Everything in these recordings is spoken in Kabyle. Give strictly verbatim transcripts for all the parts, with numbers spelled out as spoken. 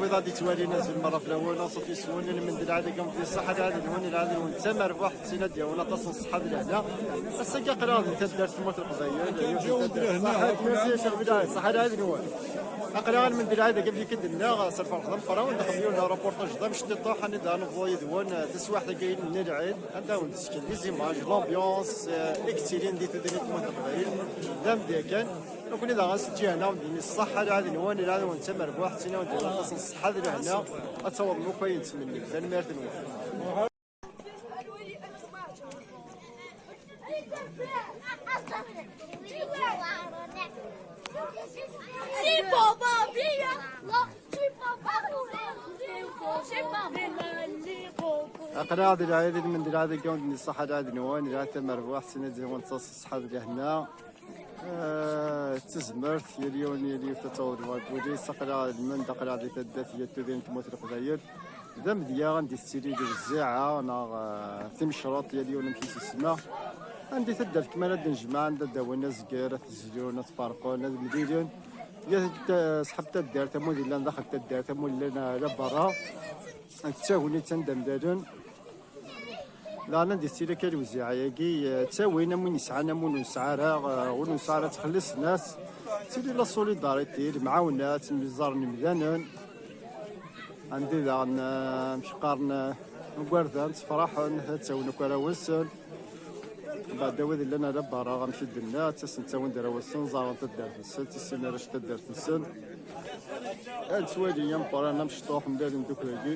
Wid ad yettwalin azul merra fell-awen, aṣuf yes-wen, lmend lɛali deg-m di ṣṣeḥḥa, lɛali-nwen, lɛali-nwen d tamerbuḥt, sin ad d-yawin aṭas n ṣṣeḥḥa d lehna. Ass-agi aql-aɣ di taddart n Tmurt Leqbayel. Ṣaḥḥa, lɛali-nwen. Aql-aɣ lmend lɛali deg-m di kid-nneɣ, s lferḥ d ameqqran, d-nexdem yiwen n reportage d amecṭuḥ, anida nebḍu yid-wen, eh, taswiɛt-agi n lɛid, anda wen-d-sken des images, l'ambiance, eh, i yettilin di tudrin n Tmurt Leqbayel, d amedya kan. Nekkni daɣen s ǧǧiha-nneɣ, wen-d-nini ṣṣeḥḥa, lɛali-nwen, lɛali-nwen d tamerbuḥt, ttiniɣ-wen-d aṭas n ṣṣeḥḥa d lehna, ad tawḍem akk ayen tettmennim. Tanemmirt-nwen. Aql-aɣ di lɛid, lmend lɛali deg-m, wen-d-nini ṣṣeḥḥa, lɛali-nwen, lɛali-nwen d tamerbuḥt, ttiniɣ-wen-d aṭas n ṣṣeḥḥa d lehna. Ah, d tazmert, yal yiwen, yal yiwet ad taweḍ ɣer wul-is, aql-aɣ lmend, aql-aɣ di taddart n Yat Tudrin n Tmurt Leqbayel. D amedya anda i tettili lewziɛa neɣ, ah, timecreḍt, yal yiwen amek i s-isemma. Anda i taddart kma ara d-nejmeɛ, anda ad d-awin azger, ad t-zlun, ad t-ferqen, ad mlilen. Yat, ah, ṣṣḥab taddart, amud illan daxel taddart, amud illan, ah, ala berra. D tagnit anda mlalen. Daɣen ad d-yettili akka lewziɛa-agi, eh, ttawin am win yesɛan, am win ur nesɛi ara, eh, win ur nesɛi ara ttxelliṣen-as. Tettili la solidarité, lemɛawna, ttemyeẓẓaren imdanen. Anda daɣen, eh, amek qqaren, eh, igerdan ttefraḥen, ad ttawin akk arraw-nsen. Mbeɛd wid llan ala berra, amek i d-tenna, ttasen ttawin-d arraw-nsen, ẓẓaren taddart-nsen, tissin arrac taddart-nsen. Ad nettwali ameqqran amecṭuḥ mlalen ddukkli-agi.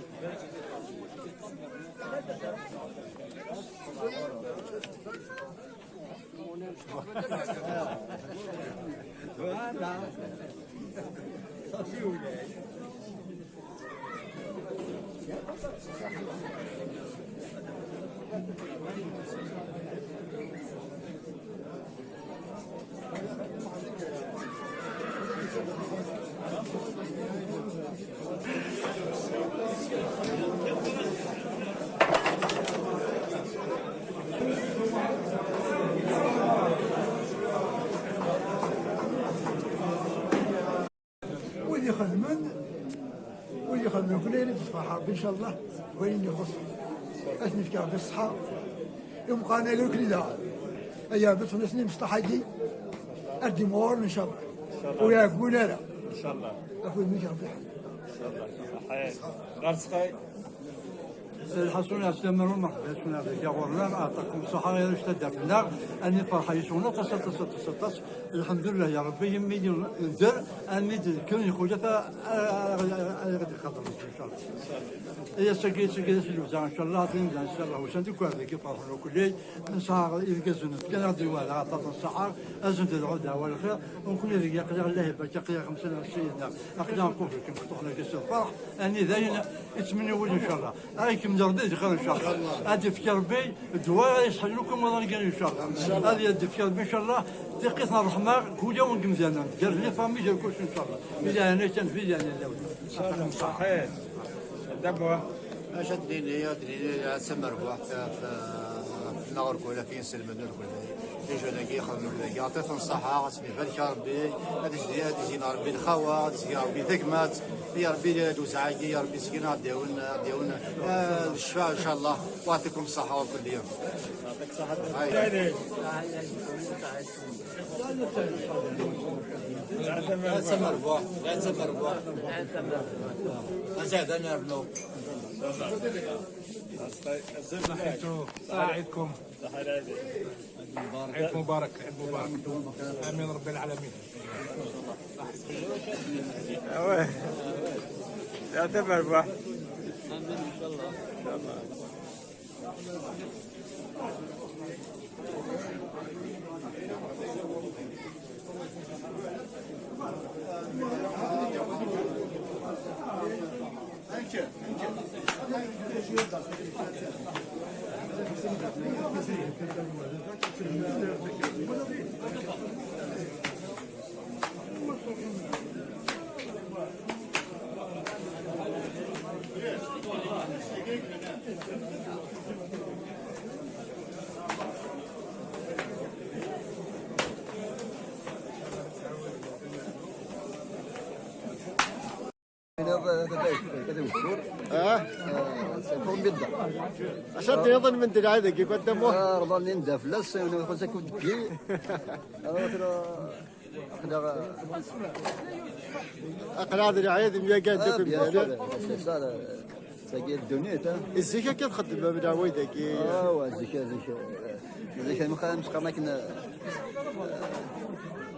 Wid ixedmen, wid ixedmen, kul ayen i d-tefreḥ Rebbi, ncallah, wayen ixuṣṣen. Ad ten-ifk Rebbi ṣṣeḥḥa. Imeqqranen akk daɣen. Ay Rebbi, ṭṭfen-asen imecṭaḥ-agi, ad d-imɣuren, ncallah. Ur ɛeggun ara. Ncallah. Afud-nnek Rebbi iḥfeḍ. Ncallah. Ɣer ttqay. Lḥaṣun, ɛeslama-nwen, merḥba yes-wen ɣer dagi ɣur-neɣ, ɛṭakum ṣṣeḥḥa, ay arrac taddart-nneɣ, ad nifreḥ yes-wen aṭas, aṭas, aṭas, aṭas. Lḥemdullah ya Rebbi, imi i nder, armi d-kkren ixulaf, a, a, a, a, ad ixaḍer, ncallah. Ay ass-agi, ass-agi d ass n lebda, ncallah, ad nibda, ncallah, usan-d akk ar dagi, ferḥen akk lli, nesɛa irgazen, fkan-aɣ-d i wala, aṭas n ṣṣeḥḥa, azen-d dɛu, dɛu lxir, u nekkni deg aql-aɣ Allah ibarek, aql-aɣ xemsa n Sidna, aql-aɣ nqubel, kemktuḥ-nagi s lferḥ, armi d ayen yettmenni wul, ncallah. Ad ikem-d Rebbi d lxir, ncallah. Ad ifk Rebbi ddwa ara yesḥellen akk amaḍal-agi, ncallah. Ad d-ifk Rebbi, ncallah, tiqqit n ṛṛeḥma, kul yiwen n yemdanen, gar les familles, gar kullec, ncallah. Fi leɛnaya kan, fi leɛnaya kan. Ṣaḥit. Dabwa. Acu ad d-nini, ad d-nini, ad tamerbuḥt, f-, f-, fell-aɣ irkul, ɣef yinselmen irkul. Tijun-agi ixedmen dagi, aṭas n ṣṣeḥḥa, ad sen-ibarek Rebbi, ad izdi, ad izin Rebbi lxawa, ad izdi Rebbi tagmat, ya Rebbi lewzeɛ-agi, ya Rebbi skin ad d-yawin, ad d-yawin, eh, ccfa, ncallah, wa yɛṭikum ṣṣeḥḥa wa kulli. Ay. Ad tamerbuḥt, ad tamerbuḥt. Azad ad nernu. Azul. Saḥit. Saḥit. Saḥit. عيد مبارك، عيد مبارك. آمين رب العالمين. آه وي. يعتبر واحد. آمين إن شاء الله. هذا، هذا بايك، هذا وشور. اه. آه، c'est formidable. عشان تيضن من دلع هذا كيف قدموه. آه، رضا اللي ندى فلاس، أنا خصك ودكي. آه، ترى، أقدر، أقدر هذا العيد مية قاعد آه، يكون bien sûr. C'est ça, c'est ça, la, ça qui est donné, hein. الزيكا كيف خدم من عويدك؟ آه، وزيكا، زيكا. زيكا مخا-، مسخر ما كنا.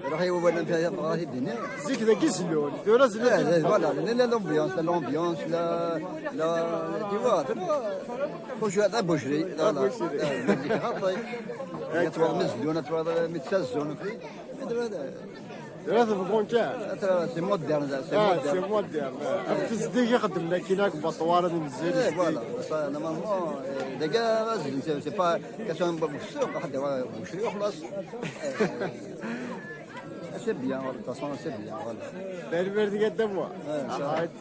روحي هو ولا انت غادي الدنيا. زيك ذاك يزلون، دورة زلون. لا، لا، voilà، لا، لا، l'ambiance، لا، l'ambiance، لا، لا، tu vois، tu vois. خش هذا بوشري، لا، لا. بوشري. لا، ما يجيش خاطي. هكا. يطلع مزلون، يطلع متسزون، في. هذا، هذا. ثلاثة في البونكار. هذا c'est moderne، هذا c'est اه، moderne. C'est moderne. آه. في الزديق يخدم لك هناك بطوارة من الزين. إيه، voilà. Ça, normalement، إيه، دقا، c'est، c'est pas question de بوشري، واحد بوشري وخلاص. C'est bien, voilà, de toute façon, c'est bien, voilà. Belle merde, gâte de moi. Ouais, ça va. Arrête.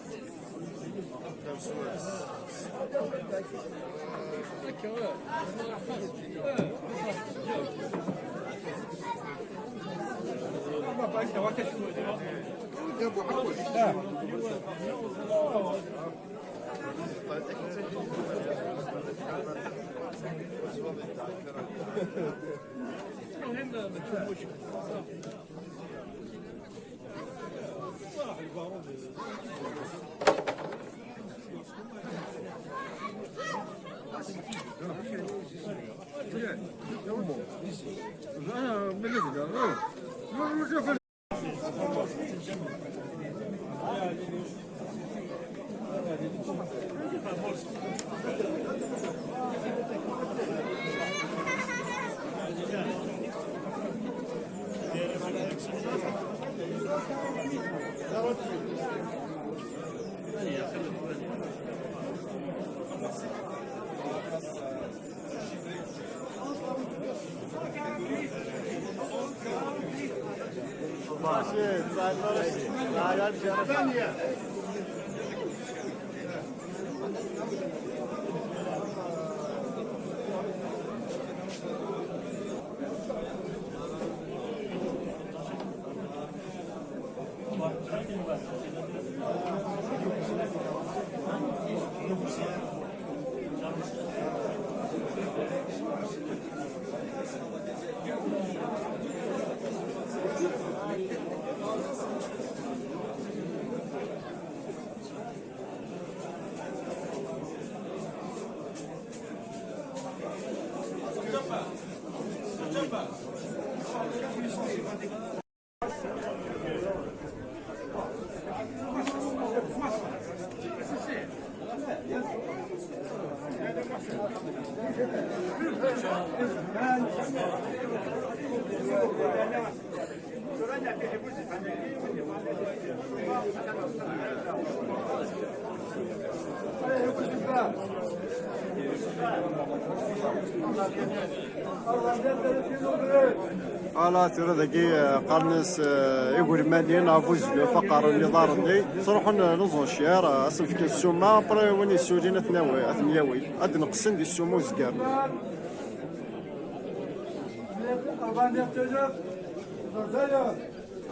Ala, tura dagi, eh, qqaren-as, eh, igelmanin ɣef uzlu, faqar n iḍarren-nni. Ttruḥun, eh, les enchères, eh, ad sen-fken ssuma, après win yessulin ad ten-yawi, ad ten-yawi. Ad neqsen di ssuma uzgar.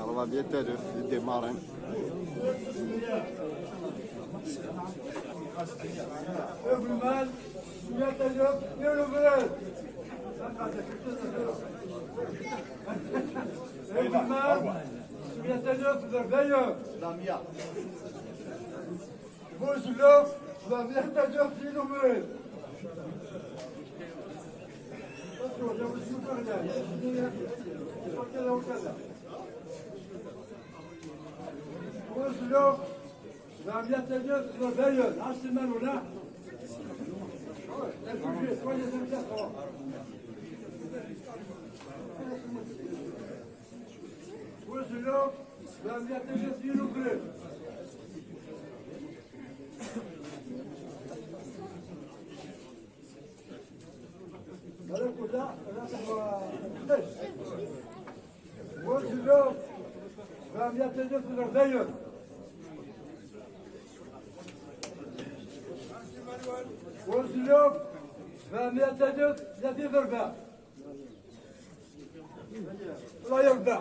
Ṛebɛemya alaf d démarré. Igelman, ṛebɛemya alaf d démarré. Igelman, ṛebɛemya alaf d démarré. Buzelluf, ṛebɛemya alaf d démarré. Buzelluf, ṛebɛemya alaf d démarré. Ɛass iman-nwen. Buzelluf, ṛebɛemya alaf d démarré. Ur tellu tebɛemya d tadut n Leqbayel. Ur tellu tebɛemya d tadut n At Iderbeɛ. الله يرضى.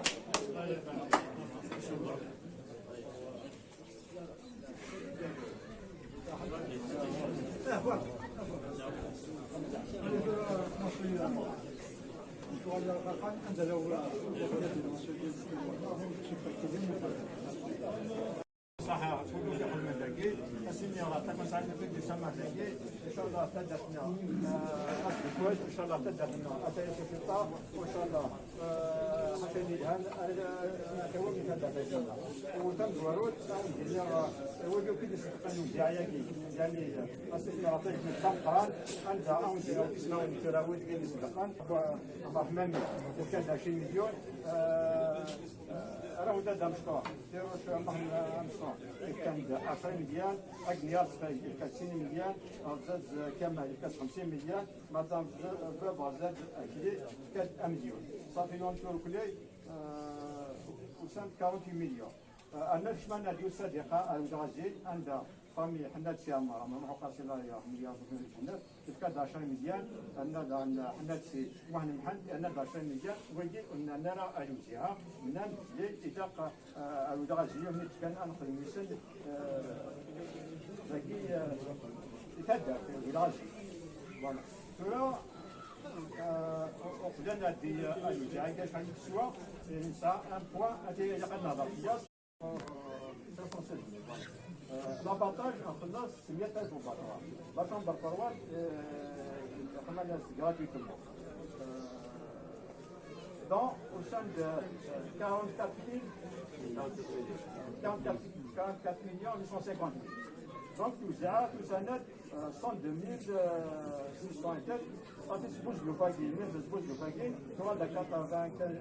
صح، كلش يخدم داكي. اسيني راه تاكل ساعه في ديسمبر داكي. ان شاء الله تدخلنا. آه، ان شاء الله تدخلنا اتايا في الفطار وان شاء الله. آه، حتى يدهن. آه، آه، حتى هو من هذا ان شاء الله. وتم زوارو تاع ندير. آه، هو جو كي يصدقني جايا كي يعني. اسيني راه تاكل ساعه قران. انت او ندير او كيسنا ونتراوي كي يصدقن. الرحمن وكذا شي مليون. آه، آه، راه ولاد مشطوح. ديروا شوية الله مشطوح. كان عشرين مليون، أغنياء صغير، كان ثلاثين مليون، عزاز كمال، كان خمسين مليون، مدام ز-، بابا زاد أكلي، كان مليون. صافي، يوم تورك لي، آه، وسام أربعين مليون. آه، أنا شمال نادي صديقة، آه، الغازي، عندها فامي حنات سي عمار، عمر محو قاسي الله يرحمه، يا رب يرحمه. تفكاد عشرة مليون، أنا دا حنات سي واحد محل، أنا دا عشرة مليون، ويجي قلنا نرى أيوزيها، من أن لي إذا ق-، آه، أو دا غازي يوم نتكلم عن خدمة سن، آه، ذاكي، آه، يتهدى في الغازي. Voilà. ترى، آه، وقدرنا دي، آه، أيوزيها، كاش عندك سوا، نسا أن بوان، أتي يقدنا ضغط. L'avantage, en fait, c'est mieux d'être au bâtard. Parce qu'en bâtard, euh, on a le gratuitement. Euh, donc, au sein de, euh, quarante-quatre mille, quarante-quatre, quarante-quatre millions huit cent cinquante mille. Donc, tout ça, tout ça net, euh, cent deux mille six cents et quelques. Ça fait ce bouge le paquet, mais ce bouge le paquet, tu vois, de quatre-vingt-quinze,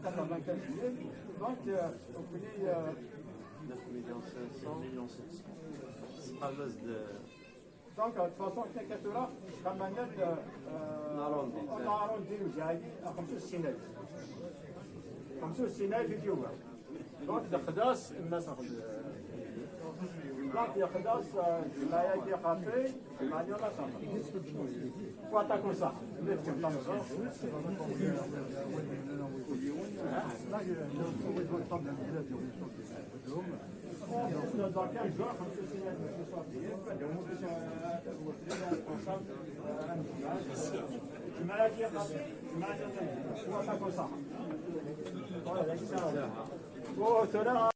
quatre-vingt-quinze mille. Donc, euh, au prix, euh, neuf millions cinq cents. C'est pas mal de... Donc, euh, de toute façon, t'inquiète pas, la manette, euh, on arrondit, on arrondit, vous avez dit, à خمسة وستين ألف. خمسة وستين ألف يجيوها. Donc, يقدس الناس أخذ. Donc، يقدس، آه، الجمعية دي خاطي، الجمعية لا صافي. وعطاكم صح. الجمعية دي خاطي، الجمعية دي خاطي. وعطاكم صح. وترى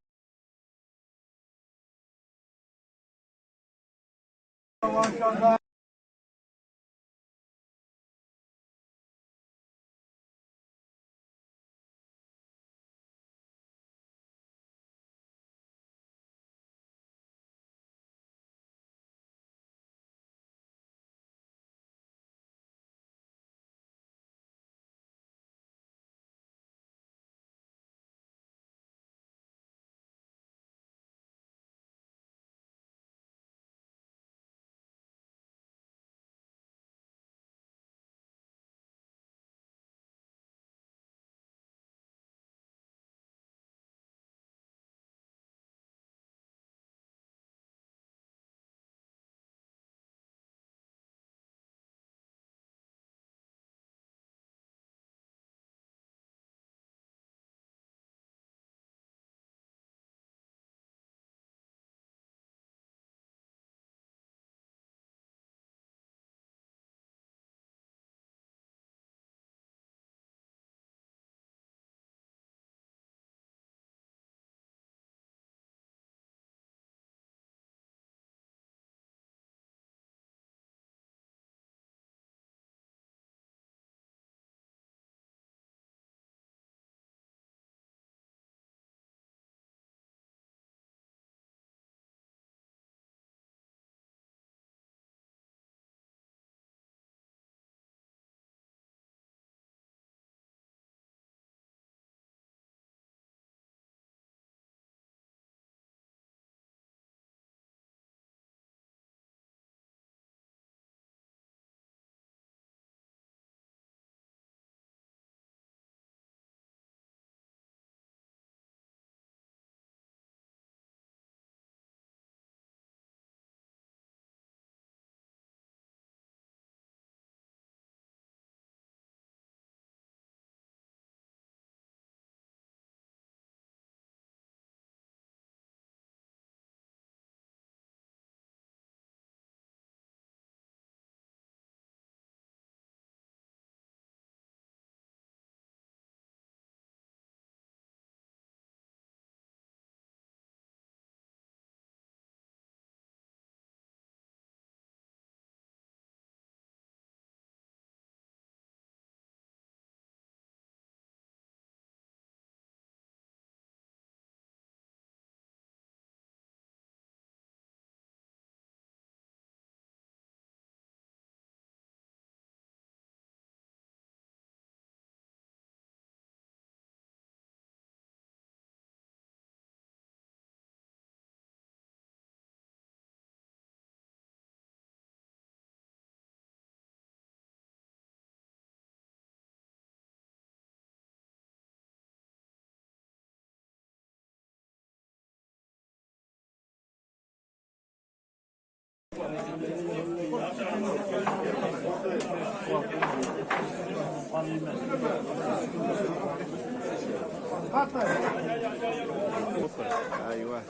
ايوه.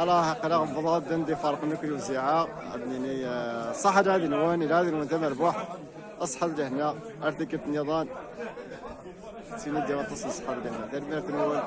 Ala, aql-aɣ newweḍ-d anda iferq nekk d Uziɛa. Ad nini, eh, ṣaḥa lɛid-nwen, lɛid-nwen d amerbuḥ. Ṣṣeḥa d lehna ar tikkelt nniḍen. Sin ad d-yawi aṭas n ṣṣeḥa d lehna. Tanemmirt-nwen.